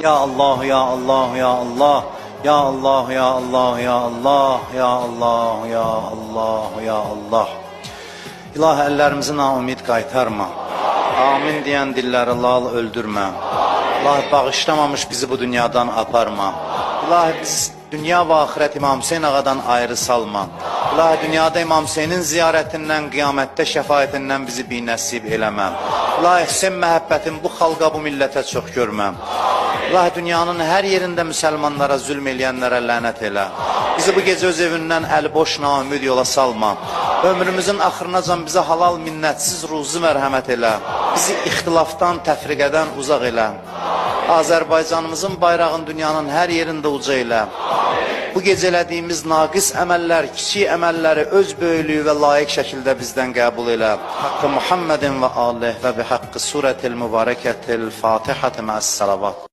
Ya Allah, ya Allah, ya Allah. Ya Allah, ya Allah, ya Allah, ya Allah, ya Allah, ya Allah. İlahi əllərimizi naümid qaytarma. Amin deyən dilləri lal öldürmə. İlahi bağışlamamış bizi bu dünyadan aparma. İlahi biz dünya və axirət İmam Hüseyin ağadan ayrı salma. İlahi dünyada İmam Hüseynin ziyarətindən, qiyamətdə şəfaətindən bizi binəsib eləmə. İlahi Hüseyin məhəbbətin bu xalqa, bu millətə çox görmə. İlahi dünyanın hər yerində müsəlmanlara zülm eləyənlərə lənət elə. Bizi bu gecə öz evindən əliboş naümid yola salma. Ömrümüzün axırınacan bizə halal minnətsiz ruzi mərhəmət elə. Bizi ixtilafdan, təfriqədən uzaq elə. Azərbaycanımızın bayrağını dünyanın hər yerində uca elə. Bu gecə elədiyimiz naqis əməllər, kiçik əməlləri öz böyüklüyü və layiq şəkildə bizdən qəbul elə. Haqqı Muhammedin və alih və bi haqqı surətil mübarəkətil Fatihəti mə'əs-salavat.